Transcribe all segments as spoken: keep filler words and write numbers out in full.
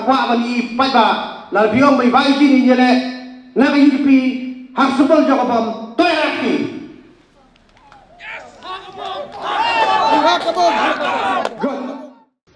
Kwah ban i paidbah, la phi ong ba i Bah Eugene in ïaleh na ka U D P ha ka symbol jong ka bom, to ïaleh phi.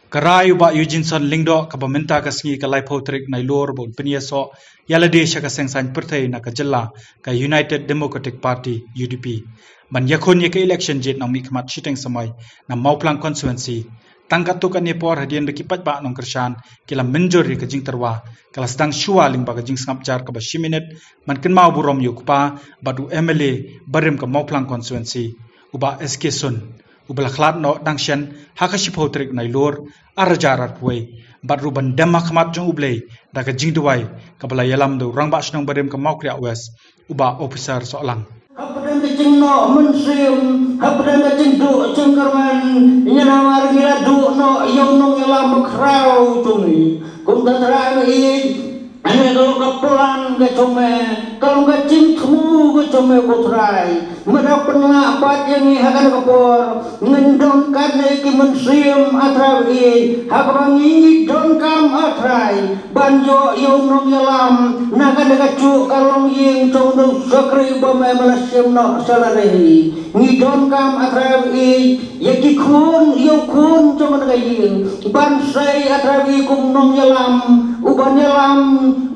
Ka rai u Bah Eugeneson Lyngdoh kaba mynta ka sngi ka laiphew tarik Nailur ba un pynïasoh ïa lade sha ka seng saiñ pyrthei na ka jylla ka United Democratic Party, U D P, ban ïakhun ïa ka election jied nongmihkhmat shiteng samoi na Mawphlang constituency. Tang katto katne por hadien ba ki paidbah nongkyrshan ki la mynjur ïa ka jingtyrwa, ka la sdang shuwa lyngba ka jingsngap jar kaba shi minit ban kynmaw burom ïa u kpa bad u M L A barim ka Mawphlang constituency, u Bah S K Sun, uba la khlad noh dang shen ha ka shiphew tarik Nailur ar hajar arphew wei, bad ruh ban dem ha khmat jong U Blei da ka jingduwai kaba la ïalam da u Rangbah Shnong barim ka Mawkriah West, u Bah Officer Sohlang. Hapdeng ka jingnoh mynsiem, hapdeng ka jingduh jingkyrmen, ïa namar ngi la duh noh ïa u nongïalam bakhraw jong ngi. Kumta Trai ba ïeit, ane ka long ka plan ka jong me, ka long ka jingthmu ka jong me ko Trai. Me da pynlah pat ïa ngi ha kane ka por, ngin don katne ki mynsiem A Trai ba ïeit, ha kaba ngi ngi donkam A Trai ban ïoh ïa u nongïalam na kane kajuh ka longïing jong u nongshakri ba me me la shim noh sha lade hi. Ngi donkam A Trai ba ïeit ïa ki khun, ïa u khun jong kane ka ïing, ban sei A Trai ba ïeit kum nongïalam, u ban ïalam,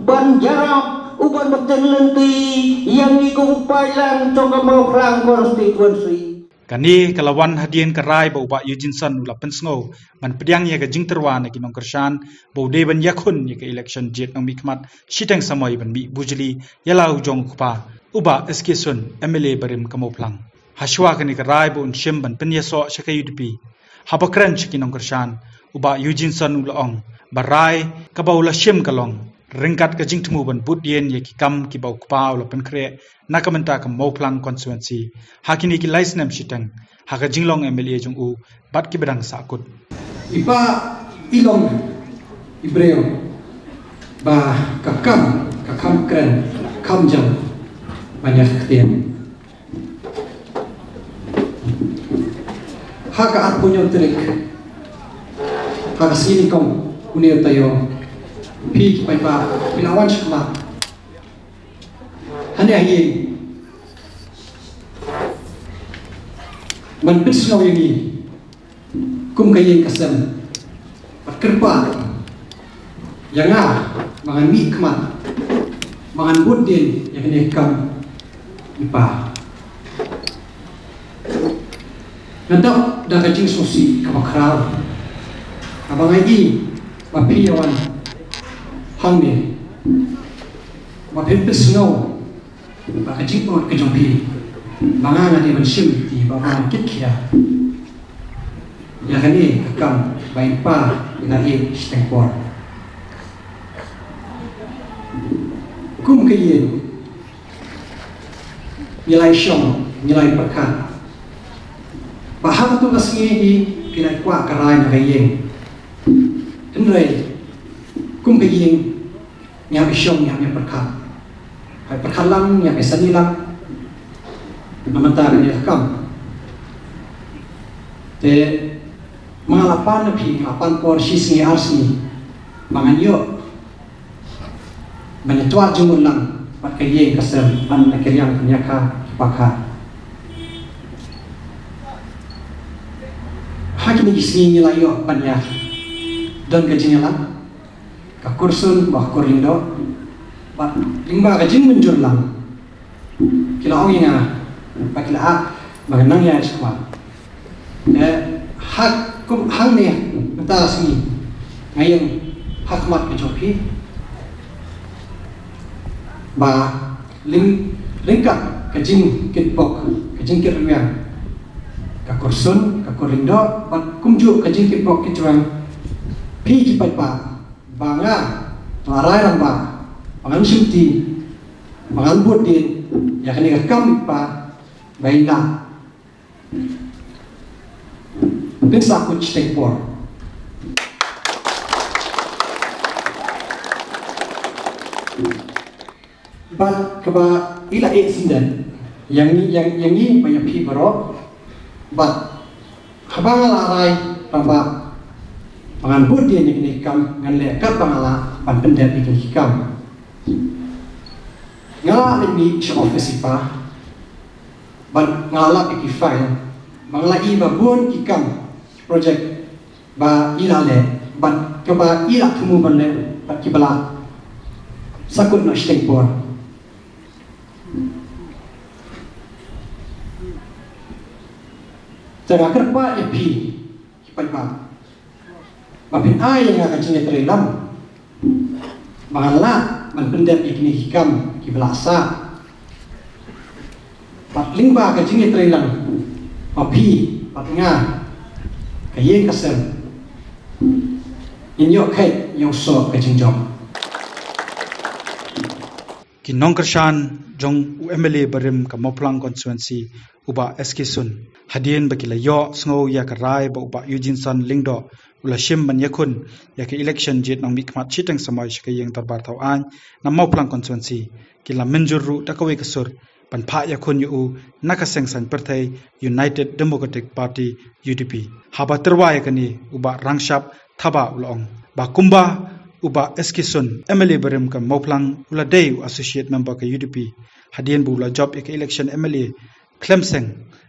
ban ïarap, u ban bteng lynti ïa ngi kum u paidlang jong ka Mawphlang constituency. Kane ka la wan hadien ka rai ba u Bah Eugeneson u la pynsngew ban pdiang ïa ka jingtyrwa na ki nongkyrshan ba u dei ban ïakhun ïa ka election jied nongmihkhmat shiteng samoi ban mih bujli ïa la u jong u kpa, u Bah S K Sun, M L A barim ka Mawphlang. Hashwa kane ka rai ba un shim ban pynïasoh sha ka U D P, haba kren sha ki nongkyrshan, u Bah Eugeneson u la ong ba rai kaba u la shim ka long ryngkat ka jingthmu ban bud dien ïa ki kam kiba u kpa u la pynkhreh na ka bynta ka Mawphlang constituency ha kine ki lai snem shiteng ha ka jinglong M L A jong u bad kiba dang sahkut. I Bah i long i briew ba ka kam, ka kam kren, kam jam ban ïa ka ktien. Ha ka arphew hynñiew tarik ha ka sngi nyngkong, une u taïew, phi ki paidbah phi la wan shakmat hangne ha ïing ban pynsngew ïa ngi kum ka ïing ka sem, bad kyrpad ïa nga ba ngan mihkhmat, ba ngan bud dien ïa kane ka kam i Pa. Nga dap da ka jingsngewsih kaba khraw haba nga i ba phi ïa wan hangne, ba phi pynsngew ba ka jingmut ka jong phi ba nga nga dei ban shim lynti, ba nga kit khia ïa kane ka kam ba i Pa i la ïeh shiteng por. Kum ka ïing ngi la ïashong, ngi la ïapyrkhat ba ha kato ka sngi hi phi la ïakwah ka rai na ka ïing. Hynrei kum ka ïing ngi hap ïashong, ngi hap ïapyrkhat. Hap ïapyrkhat lang, ngi hap ïasani lang na ka bynta kane ka kam. Te ma nga la pan na phi, nga la pan por shi sngi ar sngi ba ngan ïoh ban ïatwad jingmut lang bad ka ïing ka sem, ban na ka liang pynïakha pakha. Ha kine ki sngi ngi la ïoh ban ïa don ka jingïalang, ka Kur Sun bad ka Kur Lyngdoh, bad lyngba ka jingmynjur lang ki la ong ïa nga ba ki la ap ba ngan nang ïaid shakhmat. Te ha kum hangne mynta ka sngi nga ïeng ha khmat ka jong phi ba lyng, ryngkat ka jingkitbok, ka jingkit rwiang ka Kur Sun, ka Kur Lyngdoh, bad kumjuh ka jingkitbok kitrwiang phi ki paidbah, ba nga la rai rangbah ba ngan shimti, ba ngan bud dien ïa kane ka kam i Pa ba i la pynsahkut shiteng por. Bad kaba i la ïeh sngewdon ïa ngi, ïa, ïa ngi bad ïa phi baroh. Bad haba nga la rai rangbah, Ba ngan bud ïa kine ki kam, ngan leh katba nga lah ban pyndep ïa kine ki kam. Nga la leit mih sha office i pa, bad nga la lap ïa ki file, ba nga la ïohi ba bun ki kam, ki project ba i la leh, bad kaba i la thmu ban leh, bad kiba la sahkut noh shiteng por. Te nga kyrpad ïa phi, ki paidbah, ba phin ai ïa nga ka jingïatreilang ba ngan lah ban pyndep ïa kine ki kam kiba la sah. Bad lyngba ka jingïatreilang, ba phi bad nga, ka ïing ka sem, ngin ïoh kheit ïa u soh ka jingjop. Ki nongkyrshan jong u M L A barim ka Mawphlang constituency, u Bah S K Sun, hadien ba ki la ïohsngew ïa ka rai ba u Bah Eugene Sun Lyngdoh u la shim ban ïakhun ïa ka election jied nongmihkhmat shiteng samoi sha ka ïing dorbar thawaiñ na Mawphlang constituency, ki la mynjur ruh da kawei ka sur ban phah ïakhun ïa u na ka seng saiñ pyrthei United Democratic Party, U D P. Haba tyrwa ïa kane, u Bah Rangshap Thaba u la ong ba kumba u Bah S K Sun, M L A barim ka Mawphlang, u la dei u associate member ka U D P hadien ba u la jop ïa ka election M L A khlem seng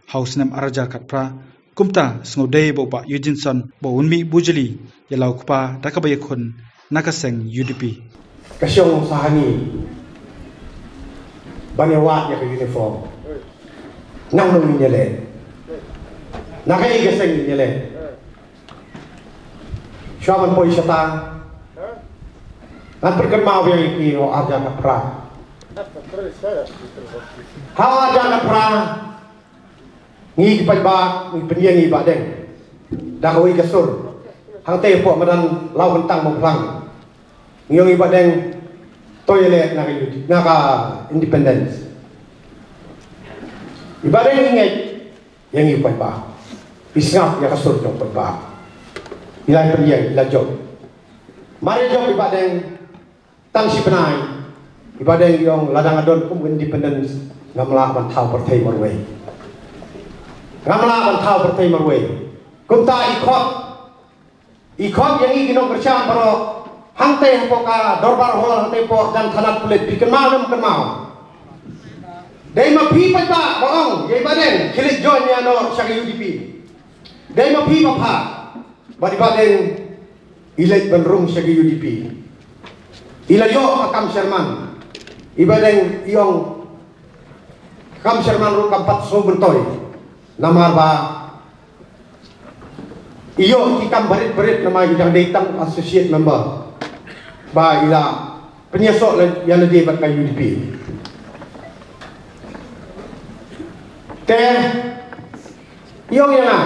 ha u snem ar hajar khatphra, kumta sngewdei ba u Bah Eugene Sun ba un mih bujli ïa la u kpa da kaba ïakhun na ka seng U D P. Ka shong sahani ban ïawad ïa ka uniform. Nangno ngin ïaleh? Na kaei ka seng ngin ïaleh? Shuwa ban poi shata, ngan pynkynmaw biang ïa phi, ha u ar hajar khatphra. Ha u ar hajar khatphra, ngi ki paidbah ngi pynïeng ïa i Bah Deng da kawei ka sur. Hangtei hapoh madan Lawkyntang Mawphlang, ngi ong ïa i Bah Deng, to ïaleh na ka, na ka independence. I Bah Deng i ngeit ïa ngi paidbah, i sngap ïa ka sur jong paidbah. I la pynïeng, i la jop. Mar ïa jop i Bah Deng tang shi bnai, i Bah Deng i ong, lada nga don kum independence, ngam lah ban thaw pyrthei marwei. Ngam lah ban thaw pyrthei marwei. Kumta i khot, i khot ïa ngi ki nongkyrshan baroh, hangtei hapoh ka dorbar hall, hangtei hapoh jan thanat pulit, phi kynmaw ne ym kynmaw? Dei ma phi paidbah ba ong ïa i Bah Deng, khie leit join ïa noh sha ka U D P. Dei ma phi ba phah ba i Bah Deng i leit ban rung sha ka U D P. I la ïoh ka kam chairman. I Bah Deng i ong, ka kam chairman ruh kam pat sngewbha ban toi. Namar ba i ïoh ki kam barit barit, namar i dang dei tang associate member. Ba i la pynïasoh ïa lade bad ka U D P. Te i ong ïa nga,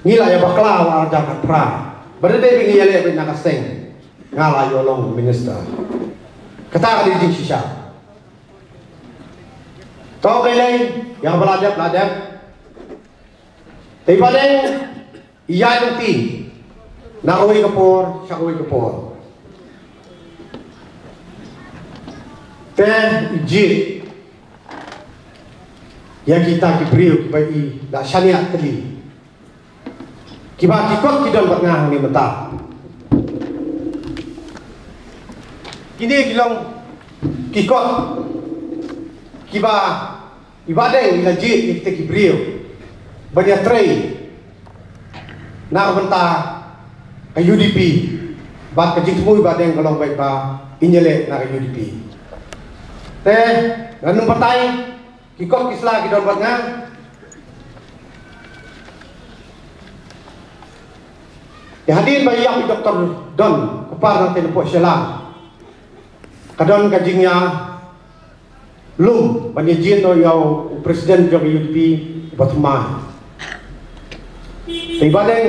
ngi la ïa bakla ha u ar hajar khatphra, ba dei ba ngi ïaleh beit na ka seng, nga la ïoh long minister. Kata ka dei jingshisha. To, ka lei, ïa kaba la dep la dep. Te i Bah Deng i ïaid lynti na kawei ka por sha kawei ka por. Te i jied ïa kita ki briew kiba i la shaniah tylli, kiba ki kot ki don bad nga hangne mynta. Kine ki long ki kot kiba i Bah Deng i la jied ïa kita ki briew ban ïatrei na ka bynta ka U D P. Bad ka jingthmu i Bah Deng ka long beit ba in ïaleh na ka U D P. Te ngan ym batai, ki kot ki sla ki don bad nga. Te hadien ba i ïap i Doktor Don Kupar nangtei napoh Shillong, ka don ka jingïa lum ban ïa jin noh ïa u president jong ka U D P, u Bah Thymmai. Te i Bah Deng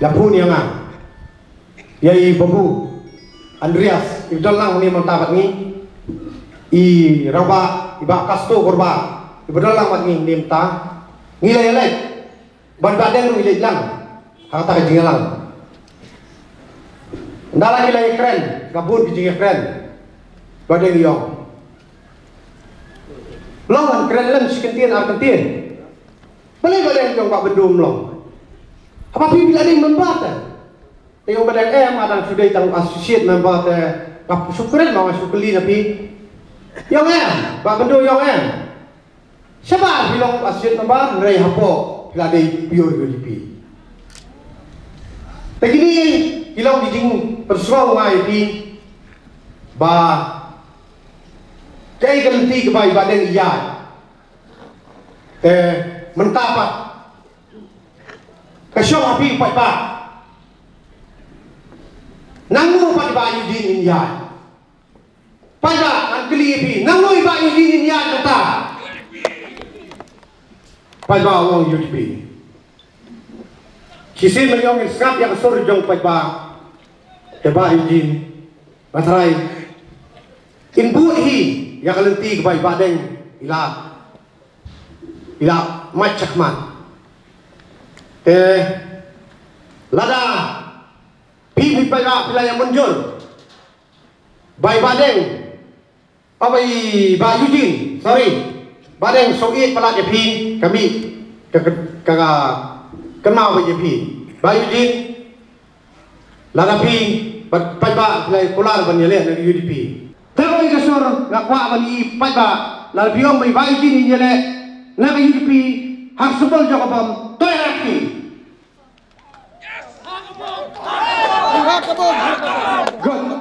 la phone ïa nga, ïa i Babu Andreas, i ba don lang hangne mynta bad ngi, i rangbah, i Bah Kasto Kurbah, i ba don lang bad ngi hangne mynta. Ngi la ïaleit. Bad i Bah Deng ruh i leit lang ha kata ka jingïalang. Ynda la ngi la ïakren, ka bun ki jingïakren, i Bah Deng i ong, long, ngan kren lem shi kyntien ar kyntien. Balei i Bah Deng i ong ba bynta ym long? Haba phi phi la dei member te. Te ïoh ba dang em, ma dang shu dei tang associate member te. Ba shu kren ma shu kylli na phi. Ïong em, ba bynta ïong em. Shabar phi long associate member, hynrei hapoh phi la dei pure U D P. Te kine ki long ki jingpynsngew nga ïa phi ba kaei ka lynti kaba i Bahdeng i ïaid. Te mynta pat ka shong ha phi paidbah. Nangno pat i Bah Eugene in ïaid? Paidbah, ngan kylli ïa phi, nangno i Bah Eugene in ïaid mynta? Paidbah u ong U D P. Shisien mynta ngin sngap ïa ka sur jong paidbah. Te Bah Eugene, nga tharai in buh hi ïa ka lynti kaba i Bahdeng i la, i la mad shakhmat. Te lada phi phi paidbah phi la ïa mynjur ba i Bahdeng, oh, ba i Bah Eugene, sorry, Bahdeng shu ïeit palat ïa phi, ka mih ka, ka, ka, ka kynmaw ba ïa phi. Bah Eugene, lada phi pat, paidbah phi la kular ban ïaleh na ka U D P. Te oi ka sur nga kwah ban ïa paidbah, lada phi ong ba i Bah Eugene in ïaleh na ka U D P ha ka symbol jong ka bom, to ïaleh phi. Good.